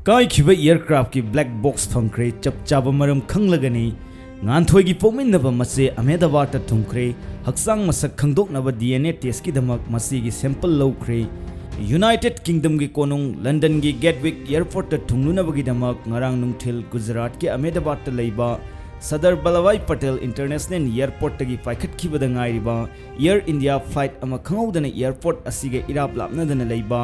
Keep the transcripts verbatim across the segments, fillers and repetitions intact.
ꯀꯥꯏꯈꯤꯕ ꯑꯦꯌꯔꯀ꯭ꯔꯥꯐꯀꯤ black box ꯐꯪꯈ꯭ꯔꯦ꯫ ꯆꯞ ꯆꯥꯕ ꯃꯔꯝ ꯈꯪꯂꯒꯅꯤ꯫ ꯉꯥꯟꯊꯣꯏꯒꯤ ꯄꯣꯛꯃꯤꯟꯅꯕ ꯃꯆꯦ ꯑꯍꯃꯦꯗꯥꯕꯥꯗꯇ ꯊꯨꯡꯈ꯭ꯔꯦ꯫ ꯍꯛꯆꯥꯡ ꯃꯁꯛ ꯈꯪꯗꯣꯛꯅꯕ ꯗꯤ ꯑꯦꯟ ꯑꯦ ꯇꯦꯁꯀꯤꯗꯃꯛ ꯃꯆꯦꯒꯤ ꯁꯦꯝꯄꯜ ꯂꯧꯈ꯭ꯔꯦ꯫ ꯌꯨꯅꯥꯏꯇꯦꯗ ꯀꯤꯡꯗꯝꯒꯤ ꯀꯣꯅꯨꯡ ꯂꯟꯗꯟꯒꯤ ꯒꯦꯠꯋꯤꯛ ꯑꯦꯌꯔꯄꯣꯔꯠꯇ ꯊꯨꯡꯂꯨꯅꯕꯒꯤꯗꯃꯛ ꯉꯔꯥꯡ ꯅꯨꯡꯊꯤꯜ ꯒꯨꯖꯔꯥꯠꯀꯤ ꯑꯍꯃꯦꯗꯥꯕꯥꯗꯇ ꯂꯩꯕ ꯁꯔꯗꯥꯔ ꯕꯜꯂꯚꯚꯥꯏ ꯄꯇꯦꯜ ꯏꯟꯇꯔꯅꯦꯁꯅꯦꯜ ꯑꯦꯌꯔꯄꯣꯔꯠꯇꯒꯤ ꯄꯥꯏꯈꯠꯈꯤꯕꯗ ꯉꯥꯏꯔꯤꯕ ꯑꯦꯌꯔ ꯏꯟꯗꯤꯌꯥ ꯐ꯭ꯂꯥꯏꯠ ꯑꯃ ꯈꯪꯍꯧꯗꯅ ꯑꯦꯌꯔꯄꯣꯔꯠ ꯑꯁꯤꯒ ꯏꯔꯥꯞ ꯂꯥꯞꯅꯗꯅ ꯂꯩꯕ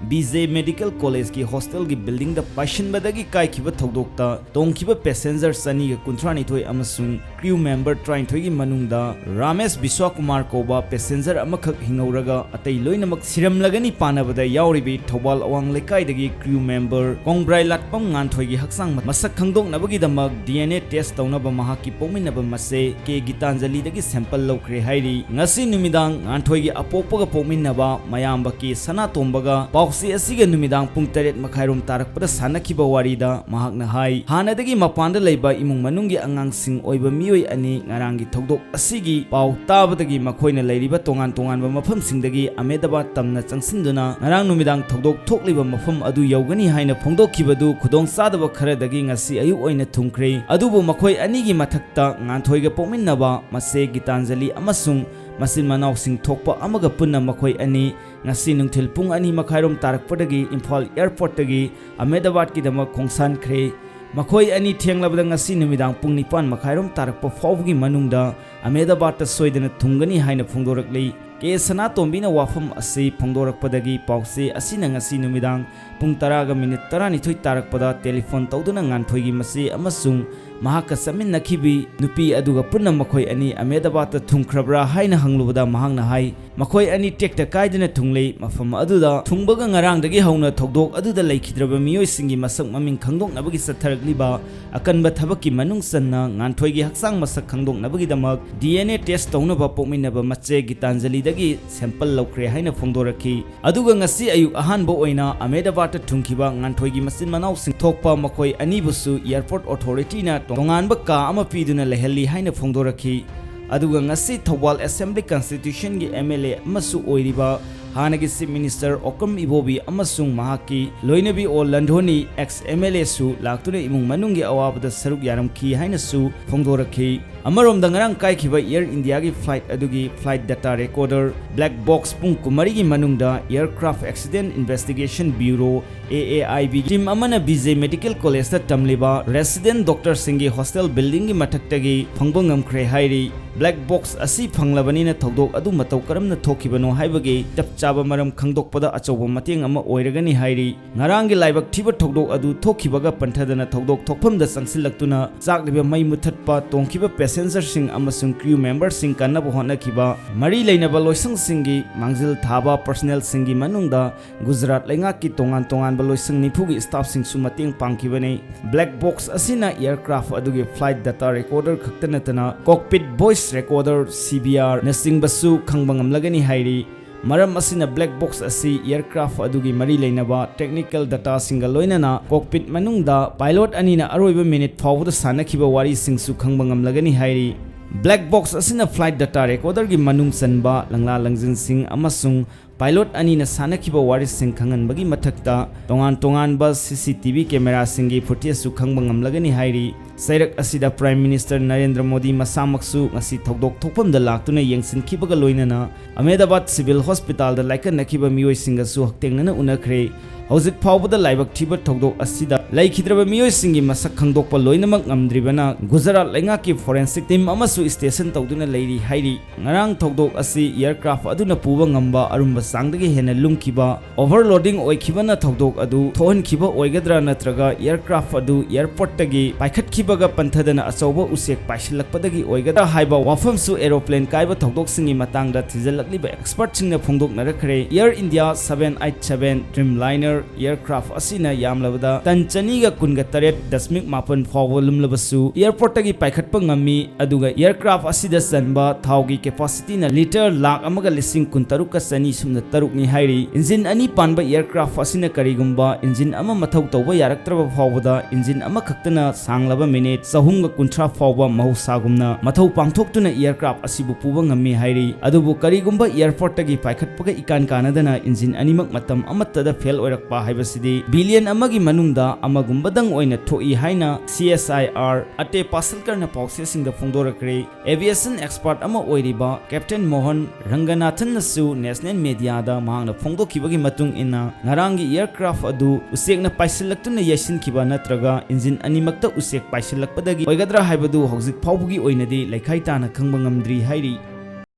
ꯕꯤ ꯖꯦ ꯃꯦꯗꯤꯀꯦꯜ ꯀꯣꯂꯦꯖꯀꯤ ꯍꯣꯁꯇꯦꯜꯒꯤ ꯕꯤꯜꯗꯤꯡꯗ ꯄꯥꯏꯁꯤꯟꯕꯗꯒꯤ ꯀꯥꯏꯈꯤꯕ ꯊꯧꯗꯣꯛꯇ ꯇꯣꯡꯈꯤꯕ ꯄꯦꯁꯦꯟꯖꯔ ꯆꯅꯤꯒ ꯀꯨꯟꯊ꯭ꯔꯥꯅꯤꯊꯣꯏ ꯑꯃꯁꯨꯡ ꯀ꯭ꯔꯤꯌꯨ ꯃꯦꯝꯕꯔ ꯇꯔꯥꯅꯤꯊꯣꯏꯒꯤ ꯃꯅꯨꯡꯗ ꯔꯥꯃꯦꯁ ꯕꯤꯁ꯭ꯋꯥꯀꯨꯃꯥꯔ ꯀꯧꯕ ꯄꯦꯁꯦꯟꯖꯔ ꯑꯃꯈꯛ ꯍꯤꯡꯍꯧꯔꯒ ꯑꯇꯩ ꯂꯣꯏꯅꯃꯛ ꯁꯤꯔꯝꯂꯒꯅꯤ ꯄꯥꯅꯕꯗ ꯌꯥꯎꯔꯤꯕꯤ ꯊꯧꯕꯥꯜ ꯑꯋꯥꯡ ꯂꯩꯀꯥꯏꯗꯒꯤ ꯀ꯭ꯔꯤꯌꯨ ꯃꯦꯝꯕꯔ ꯀꯣꯡꯕ꯭ꯔꯥꯏ ꯂꯥꯠꯄꯝ ꯉꯥꯟꯊꯣꯏꯒꯤ ꯍꯛꯆꯥꯡ ꯃꯁꯛ ꯈꯪꯗꯣꯛꯅꯕꯒꯤꯗꯃꯛ ꯗꯤ ꯑꯦꯟ ꯑꯦ ꯇꯦꯁ ꯇꯧꯅꯕ ꯃꯍꯥꯛꯀꯤ ꯄꯣꯛꯃꯤꯟꯅꯕ ꯃꯆꯦ ꯀꯦ ꯒꯤꯇꯥꯟꯖꯂꯤꯗꯒꯤ ꯁꯦꯝꯄꯜ ꯂꯧꯈ꯭ꯔꯦ ꯍꯥꯏꯔꯤ꯫ ꯉꯁꯤ ꯅꯨꯃꯤꯗꯥꯡ ꯉꯥꯟꯊꯣꯏꯒꯤ ꯑꯄꯣꯛꯄꯒ ꯄꯣꯛꯃꯤꯟꯅꯕ ꯃꯌꯥꯝꯕ ꯀꯦ ꯁꯅꯥꯇꯣꯝꯕꯒ ꯄꯥꯎꯆꯦ ꯑꯁꯤꯒ ꯅꯨꯃꯤꯗꯥꯡ ꯄꯨꯡ ꯇꯔꯦꯠ ꯃꯈꯥꯏꯔꯣꯝ ꯇꯥꯔꯛꯄꯗ ꯁꯥꯟꯅꯈꯤꯕ ꯋꯥꯔꯤꯗ ꯃꯍꯥꯛꯅ ꯍꯥꯏ, ꯍꯥꯟꯅꯗꯒꯤ ꯃꯄꯥꯟꯗ ꯂꯩꯕ ꯏꯃꯨꯡ ꯃꯅꯨꯡꯒꯤ ꯑꯉꯥꯡꯁꯤꯡ ꯑꯣꯏꯕ ꯃꯤꯑꯣꯏ ꯑꯅꯤ ꯉꯔꯥꯡꯒꯤ ꯊꯧꯗꯣꯛ ꯑꯁꯤꯒꯤ ꯄꯥꯎ ꯇꯥꯕꯗꯒꯤ ꯃꯈꯣꯏꯅ ꯂꯩꯔꯤꯕ ꯇꯣꯉꯥꯟ ꯇꯣꯉꯥꯟꯕ ꯃꯐꯝꯁꯤꯡꯗꯒꯤ ꯑꯍꯃꯦꯗꯥꯕꯥꯗ ꯇꯝꯅ ꯆꯪꯁꯤꯟꯗꯨꯅ ꯉꯔꯥꯡ ꯅꯨꯃꯤꯗꯥꯡ ꯊꯧꯗꯣꯛ ꯊꯣꯛꯂꯤꯕ ꯃꯐꯝ ꯑꯗꯨ ꯌꯧꯒꯅꯤ ꯍꯥꯏꯅ ꯐꯣꯡꯗꯣꯛꯈꯤꯕꯗꯨ ꯈꯨꯗꯣꯡꯆꯥꯗꯕ ꯈꯔꯗꯒꯤ ꯉꯁꯤ ꯑꯌꯨꯛ ꯑꯣꯏꯅ ꯊꯨꯡꯈ꯭ꯔꯦ꯫ ꯑꯗꯨꯕꯨ ꯃꯈꯣꯏ ꯑꯅꯤꯒꯤ ꯃꯊꯛꯇ ꯉꯥꯟꯊꯣꯏꯒ ꯄꯣꯛꯃꯤꯟꯅꯕ ꯃꯆꯦ ꯒꯤꯇꯥꯟꯖꯂꯤ ꯑꯃꯁꯨꯡ ꯃꯆꯤꯟ ꯃꯅꯥꯎꯁꯤꯡ ꯊꯣꯛꯄ ꯑꯃꯒ ꯄꯨꯟꯅ ꯃꯈꯣꯏ ꯑꯅꯤ ꯉꯁꯤ ꯅꯨꯡꯊꯤꯜ ꯄꯨꯡ ꯑꯅꯤ ꯃꯈꯥꯏꯔꯣꯝ ꯇꯥꯔꯛꯄꯗꯒꯤ ꯏꯝꯐꯥꯜ ꯑꯦꯌꯔꯄꯣꯔꯠꯇꯒꯤ ꯑꯍꯃꯦꯗꯥꯕꯥꯗꯀꯤꯗꯃꯛ ꯈꯣꯡꯁꯥꯟꯈ꯭ꯔꯦ꯫ ꯃꯈꯣꯏ ꯑꯅꯤ ꯊꯦꯡꯂꯕꯗ ꯉꯁꯤ ꯅꯨꯃꯤꯗꯥꯡ ꯄꯨꯡ ꯅꯤꯄꯥꯟ ꯃꯈꯥꯏꯔꯣꯝ ꯇꯥꯔꯛꯄ ꯐꯥꯎꯕꯒꯤ ꯃꯅꯨꯡꯗ ꯑꯍꯃꯦꯗꯥꯕꯥꯗꯇ ꯁꯣꯏꯗꯅ ꯊꯨꯡꯒꯅꯤ ꯍꯥꯏꯅ ꯐꯣꯡꯗꯣꯔꯛꯂꯤ꯫ ꯀꯦ ꯁꯅꯥꯇꯣꯝꯕꯤꯅ ꯋꯥꯐꯝ ꯑꯁꯤ ꯐꯣꯡꯗꯣꯔꯛꯄꯗꯒꯤ ꯄꯥꯎꯆꯦ ꯑꯁꯤꯅ ꯉꯁꯤ ꯅꯨꯃꯤꯗꯥꯡ ꯄꯨꯡ ꯇꯔꯥꯒ ꯃꯤꯅꯤꯠ ꯇꯔꯥꯅꯤꯊꯣꯏ ꯇꯥꯔꯛꯄꯗ ꯇꯦꯂꯤꯐꯣꯟ ꯇꯧꯗꯨꯅ ꯉꯥꯟꯊꯣꯏꯒꯤ ꯃꯆꯦ ꯑꯃꯁꯨꯡ ꯃꯍꯥꯛꯀ ꯆꯠꯃꯤꯟꯅꯈꯤꯕꯤ ꯅꯨꯄꯤ ꯑꯗꯨꯒ ꯄꯨꯟꯅ ꯃꯈꯣꯏ ꯑꯅꯤ ꯑꯍꯃꯦꯗꯥꯕꯥꯗꯇ ꯊꯨꯡꯈ꯭ꯔꯕ꯭ꯔꯥ ꯍꯥꯏꯅ ꯍꯪꯂꯨꯕꯗ ꯃꯍꯥꯛꯅ ꯍꯥꯏ, ꯃꯈꯣꯏ ꯑꯅꯤ ꯇꯦꯛꯇ ꯀꯥꯏꯗꯅ ꯊꯨꯡꯂꯦ꯫ ꯃꯐꯝ ꯑꯗꯨꯗ ꯊꯨꯡꯕꯒ ꯉꯔꯥꯡꯗꯒꯤ ꯍꯧꯅ ꯊꯧꯗꯣꯛ ꯑꯗꯨꯗ ꯂꯩꯈꯤꯗ꯭ꯔꯕ ꯃꯤꯑꯣꯏꯁꯤꯡꯒꯤ ꯃꯁꯛ ꯃꯃꯤꯡ ꯈꯪꯗꯣꯛꯅꯕꯒꯤ ꯆꯠꯊꯔꯛꯂꯤꯕ ꯑꯀꯟꯕ ꯊꯕꯛꯀꯤ ꯃꯅꯨꯡ ꯆꯟꯅ ꯉꯥꯟꯊꯣꯏꯒꯤ ꯍꯛꯆꯥꯡ ꯃꯁꯛ ꯈꯪꯗꯣꯛꯅꯕꯒꯤꯗꯃꯛ ꯗꯤ ꯑꯦꯟ ꯑꯦ ꯇꯦꯁ ꯇꯧꯅꯕ ꯄꯣꯛꯃꯤꯟꯅꯕ ꯃꯆꯦ ꯒꯤꯇꯥꯟꯖꯂꯤꯗꯒꯤ ꯁꯦꯝꯄꯜ ꯂꯧꯈ꯭ꯔꯦ ꯍꯥꯏꯅ ꯐꯣꯡꯗꯣꯔꯛꯈꯤ꯫ ꯑꯗꯨꯒ ꯉꯁꯤ ꯑꯌꯨꯛ ꯑꯍꯥꯟꯕ ꯑꯣꯏꯅ ꯑꯍꯃꯦꯗꯥꯕꯥꯗꯇ ꯊꯨꯡꯈꯤꯕ ꯉꯥꯟꯊꯣꯏꯒꯤ ꯃꯆꯤꯟ ꯃꯅꯥꯎꯁꯤꯡ ꯊꯣꯛꯄ ꯃꯈꯣꯏ ꯑꯅꯤꯕꯨꯁꯨ ꯑꯦꯌꯔꯄꯣꯔꯠ ꯑꯣꯊꯣꯔꯤꯇꯤꯅ ꯇꯣꯉꯥꯟꯕ ꯀꯥ ꯑꯃ ꯄꯤꯗꯨꯅ ꯂꯩꯍꯜꯂꯤ ꯍꯥꯏꯅ ꯐꯣꯡꯗꯣꯔꯛꯈꯤ꯫ ꯑꯗꯨꯒ ꯉꯁꯤ ꯊꯧꯕꯥꯜ ꯑꯦꯁꯦꯝꯕ꯭ꯂꯤ ꯀꯟꯁꯇꯤꯇ꯭ꯌꯨꯁꯟꯒꯤ ꯑꯦꯝ ꯑꯦꯜ ꯑꯦ ꯑꯃꯁꯨ ꯑꯣꯏꯔꯤꯕ ꯍꯥꯟꯅꯒꯤ Chief Minister ꯑꯣꯀꯝ ꯏꯕꯣꯕꯤ ꯑꯃꯁꯨꯡ ꯃꯍꯥꯛꯀꯤ ꯂꯣꯏꯅꯕꯤ ꯑꯣ ꯂꯟꯙꯣꯅꯤ, ex M L A ꯁꯨ ꯂꯥꯛꯇꯨꯅ ꯏꯃꯨꯡ ꯃꯅꯨꯡꯒꯤ ꯑꯋꯥꯕꯗ ꯁꯔꯨꯛ ꯌꯥꯔꯝꯈꯤ ꯍꯥꯏꯅꯁꯨ ꯐꯣꯡꯗꯣꯔꯛꯈꯤ꯫ ꯑꯃꯔꯣꯝꯗ, ꯉꯔꯥꯡ ꯀꯥꯏꯈꯤꯕ Air India ꯒꯤ flight ꯑꯗꯨꯒꯤ flight data recorder black box ꯄꯨꯡ ꯀꯨꯟꯃꯔꯤꯒꯤ ꯃꯅꯨꯡꯗ Aircraft Accident Investigation Bureau, A A I B, team ꯑꯃꯅ B J Medical College ꯇ ꯇꯝꯂꯤꯕ resident doctor ꯁꯤꯡꯒꯤ hostel building ꯒꯤ ꯃꯊꯛꯇꯒꯤ ꯐꯪꯕ ꯉꯝꯈ꯭ꯔꯦ ꯍꯥꯏꯔꯤ꯫ Black box ꯑꯁꯤ ꯐꯪꯂꯕꯅꯤꯅ ꯊꯧꯗꯣꯛ ꯑꯗꯨ ꯃꯇꯧ ꯀꯔꯝꯅ ꯊꯣꯛꯈꯤꯕꯅꯣ ꯍꯥꯏꯕꯒꯤ ꯆꯞ ꯆꯥꯕ ꯃꯔꯝ ꯈꯪꯗꯣꯛꯄꯗ ꯑꯆꯧꯕ ꯃꯇꯦꯡ ꯑꯃ ꯑꯣꯏꯔꯒꯅꯤ ꯍꯥꯏꯔꯤ꯫ ꯉꯔꯥꯡꯒꯤ ꯂꯥꯏꯕꯛ ꯊꯤꯕ ꯊꯧꯗꯣꯛ ꯑꯗꯨ ꯊꯣꯛꯈꯤꯕꯒ ꯄꯟꯊꯗꯅ ꯊꯧꯗꯣꯛ ꯊꯣꯛꯐꯝꯗ ꯆꯪꯁꯤꯜꯂꯛꯇꯨꯅ ꯆꯥꯛꯂꯤꯕ ꯃꯩ ꯃꯨꯊꯠꯄ, ꯇꯣꯡꯈꯤꯕ passenger ꯁꯤꯡ ꯑꯃꯁꯨꯡ crew member ꯁꯤꯡ ꯀꯟꯅꯕ ꯍꯣꯠꯅꯈꯤꯕ ꯃꯔꯤ ꯂꯩꯅꯕ ꯂꯣꯏꯁꯪꯁꯤꯡꯒꯤ ꯃꯥꯡꯖꯤꯜ ꯊꯥꯕ personnel ꯁꯤꯡꯒꯤ ꯃꯅꯨꯡꯗ ꯒꯨꯖꯔꯥꯠ ꯂꯩꯉꯥꯛꯀꯤ ꯇꯣꯉꯥꯟ ꯇꯣꯉꯥꯟꯕ ꯂꯣꯏꯁꯪ ꯅꯤꯐꯨꯒꯤ staff ꯁꯤꯡꯁꯨ ꯃꯇꯦꯡ ꯄꯥꯡꯈꯤꯕꯅꯤ꯫ Black box ꯑꯁꯤꯅ aircraft ꯑꯗꯨꯒꯤ flight data recorder ꯈꯛꯇ ꯅꯠꯇꯅ cockpit voice recorder, C V R ꯅꯆꯤꯡꯕꯁꯨ ꯈꯪꯕ ꯉꯝꯂꯒꯅꯤ ꯍꯥꯏꯔꯤ꯫ ꯃꯔꯝ ꯑꯁꯤꯅ black box ꯑꯁꯤ aircraft ꯑꯗꯨꯒꯤ ꯃꯔꯤ ꯂꯩꯅꯕ technical data ꯁꯤꯡꯒ ꯂꯣꯏꯅꯅ cockpit ꯃꯅꯨꯡꯗ pilot ꯑꯅꯤꯅ ꯑꯔꯣꯏꯕ minute ꯐꯥꯎꯕꯗ ꯁꯥꯟꯅꯈꯤꯕ ꯋꯥꯔꯤꯁꯤꯡꯁꯨ ꯈꯪꯕ ꯉꯝꯂꯒꯅꯤ ꯍꯥꯏꯔꯤ꯫ Black box ꯑꯁꯤꯅ flight data recorder ꯒꯤ ꯃꯅꯨꯡ ꯆꯟꯕ ꯂꯪꯂꯥ ꯂꯪꯖꯤꯟꯁꯤꯡ ꯑꯃꯁꯨꯡ pilot ꯑꯅꯤꯅ ꯁꯥꯟꯅꯈꯤꯕ ꯋꯥꯔꯤꯁꯤꯡ ꯈꯪꯍꯟꯕꯒꯤ ꯃꯊꯛꯇ, ꯇꯣꯉꯥꯟ ꯇꯣꯉꯥꯟꯕ C C T V camera ꯁꯤꯡꯒꯤ footage ꯁꯨ ꯈꯪꯕ ꯉꯝꯂꯒꯅꯤ ꯍꯥꯏꯔꯤ꯫ ꯆꯩꯔꯛ ꯑꯁꯤꯗ Prime Minister ꯅꯔꯦꯟꯗ꯭ꯔ ꯃꯣꯗꯤ ꯃꯁꯥꯃꯛꯁꯨ ꯉꯁꯤ ꯊꯧꯗꯣꯛ ꯊꯣꯛꯐꯝꯗ ꯂꯥꯛꯇꯨꯅ ꯌꯦꯡꯁꯤꯟꯈꯤꯕꯒ ꯂꯣꯏꯅꯅ Ahmedabad Civil Hospital ꯗ ꯂꯥꯏꯀꯠꯅꯈꯤꯕ ꯃꯤꯑꯣꯏꯁꯤꯡꯒꯁꯨ ꯍꯛꯊꯦꯡꯅꯅ ꯎꯅꯈ꯭ꯔꯦ꯫ ꯍꯧꯖꯤꯛ ꯐꯥꯎꯕꯗ ꯂꯥꯏꯕꯛ ꯊꯤꯕ ꯊꯧꯗꯣꯛ ꯑꯁꯤꯗ ꯂꯩꯈꯤꯗ꯭ꯔꯕ ꯃꯤꯑꯣꯏꯁꯤꯡꯒꯤ ꯃꯁꯛ ꯈꯪꯗꯣꯛꯄ ꯂꯣꯏꯅꯃꯛ ꯉꯝꯗ꯭ꯔꯤꯕꯅ, ꯒꯨꯖꯔꯥꯠ ꯂꯩꯉꯥꯛꯀꯤ forensic team ꯑꯃꯁꯨ station ꯇꯧꯗꯨꯅ ꯂꯩꯔꯤ ꯍꯥꯏꯔꯤ꯫ ꯉꯔꯥꯡ ꯊꯧꯗꯣꯛ ꯑꯁꯤ aircraft ꯑꯗꯨꯅ ꯄꯨꯕ ꯉꯝꯕ ꯑꯔꯨꯝꯕ ꯆꯥꯡꯗꯒꯤ ꯍꯦꯟꯅ ꯂꯨꯝꯈꯤꯕ, overloading ꯑꯣꯏꯈꯤꯕꯅ ꯊꯧꯗꯣꯛ ꯑꯗꯨ ꯊꯣꯛꯍꯟꯈꯤꯕ ꯑꯣꯏꯒꯗ꯭ꯔꯥ ꯅꯠꯇ꯭ꯔꯒ aircraft ꯑꯗꯨ airport ꯇꯒꯤ ꯄꯥꯏꯈꯠꯈꯤꯕꯒ ꯄꯟꯊꯗꯅ ꯑꯆꯧꯕ ꯎꯆꯦꯛ ꯄꯥꯏꯁꯤꯜꯂꯛꯄꯗꯒꯤ ꯑꯣꯏꯒꯗ꯭ꯔꯥ ꯍꯥꯏꯕ ꯋꯥꯐꯝꯁꯨ aeroplane ꯀꯥꯏꯕ ꯊꯧꯗꯣꯛꯁꯤꯡꯒꯤ ꯃꯇꯥꯡꯗ ꯊꯤꯖꯤꯜꯂꯛꯂꯤꯕ expert ꯁꯤꯡꯅ ꯐꯣꯡꯗꯣꯛꯅꯔꯛꯈ꯭ꯔꯦ꯫ Air India seven eight seven Dreamliner aircraft ꯑꯁꯤꯅ ꯌꯥꯝꯂꯕꯗ ton ꯆꯅꯤꯒ ꯀꯨꯟꯒ ꯇꯔꯦꯠ ꯗꯁꯃꯤꯛ ꯃꯥꯄꯟ ꯐꯥꯎꯕ ꯂꯨꯝꯂꯕꯁꯨ airport ꯇꯒꯤ ꯄꯥꯏꯈꯠꯄ ꯉꯝꯃꯤ, ꯑꯗꯨꯒ aircraft ꯑꯁꯤꯗ ꯆꯟꯕ ꯊꯥꯎꯒꯤ capacity ꯅ litre ꯂꯥꯈ ꯑꯃꯒ ꯂꯤꯁꯤꯡ ꯀꯨꯟꯇꯔꯨꯛꯀ ꯆꯅꯤ ꯁꯨꯞꯅ ꯇꯔꯨꯛꯅꯤ ꯍꯥꯏꯔꯤ꯫ ꯏꯟꯖꯤꯟ ꯑꯅꯤ ꯄꯥꯟꯕ ꯑꯦꯌꯔꯀ꯭ꯔꯥꯐ ꯑꯁꯤꯅ ꯀꯔꯤꯒꯨꯝꯕ ꯏꯟꯖꯤꯟ ꯑꯃ ꯃꯊꯧ ꯇꯧꯕ ꯌꯥꯔꯛꯇ꯭ꯔꯕ ꯐꯥꯎꯕꯗ ꯏꯟꯖꯤꯟ ꯑꯃꯈꯛꯇꯅ ꯁꯥꯡꯂꯕ ꯃꯤꯅꯤꯠ ꯆꯍꯨꯝꯒ ꯀꯨꯟꯊ꯭ꯔꯥ ꯐꯥꯎꯕ ꯃꯍꯧꯁꯥꯒꯨꯝꯅ ꯃꯊꯧ ꯄꯥꯡꯊꯣꯛꯇꯨꯅ ꯑꯦꯌꯔꯀ꯭ꯔꯥꯐ ꯑꯁꯤꯕꯨ ꯄꯨꯕ ꯉꯝꯃꯤ ꯍꯥꯏꯔꯤ꯫ ꯑꯗꯨꯕꯨ ꯀꯔꯤꯒꯨꯝꯕ ꯑꯦꯌꯔꯄꯣꯔꯠꯇꯒꯤ ꯄꯥꯏꯈꯠꯄꯒ ꯏꯀꯥꯟ ꯀꯥꯟꯅꯗꯅ ꯏꯟꯖꯤꯟ ꯑꯅꯤꯃꯛ ꯃꯇꯝ ꯑꯃꯠꯇꯗ ꯐꯦꯜ ꯑꯣꯏꯔꯛꯄ ꯍꯥꯏꯕꯁꯤꯗꯤ ꯕꯤꯂꯤꯌꯟ ꯑꯃꯒꯤ ꯃꯅꯨꯡꯗ ꯑꯃꯒꯨꯝꯕꯗꯪ ꯑꯣꯏꯅ ꯊꯣꯛꯏ ꯍꯥꯏꯅ ꯁꯤ ꯑꯦꯁ ꯑꯥꯏ ꯑꯥꯔ ꯑꯇꯦ ꯄꯥꯁꯜꯀꯔꯅ ꯄꯥꯎꯆꯦꯁꯤꯡꯗ ꯐꯣꯡꯗꯣꯔꯛꯈ꯭ꯔꯦ꯫ ꯑꯦꯚꯤꯌꯦꯁꯟ ꯑꯦꯛꯁꯄꯔꯠ ꯑꯃ ꯑꯣꯏꯔꯤꯕ ꯀꯦꯞꯇꯦꯟ ꯃꯣꯍꯟ ꯔꯪꯒꯅꯥꯊꯟꯅꯁꯨ ꯅꯦꯁꯅꯦꯜ ꯃꯦꯗꯤꯌꯥꯗ ꯃꯍꯥꯛꯅ ꯐꯣꯡꯗꯣꯛꯈꯤꯕꯒꯤ ꯃꯇꯨꯡ ꯏꯟꯅ, ꯉꯔꯥꯡꯒꯤ ꯑꯦꯌꯔꯀ꯭ꯔꯥꯐ ꯑꯗꯨ ꯎꯆꯦꯛꯅ ꯄꯥꯏꯁꯤꯜꯂꯛꯇꯨꯅ ꯌꯩꯁꯤꯟꯈꯤꯕ ꯅꯠꯇ꯭ꯔꯒ ꯏꯟꯖꯤꯟ ꯑꯅꯤꯃꯛꯇ ꯎꯆꯦꯛ ꯄꯥꯏꯁꯤꯜꯂꯛꯄꯗꯒꯤ ꯑꯣꯏꯒꯗ꯭ꯔꯥ ꯍꯥꯏꯕꯗꯨ ꯍꯧꯖꯤꯛ ꯐꯥꯎꯕꯒꯤ ꯑꯣꯏꯅꯗꯤ ꯂꯩꯈꯥꯏ ꯇꯥꯅ ꯈꯪꯕ ꯉꯝꯗ꯭ꯔꯤ ꯍꯥꯏꯔꯤ꯫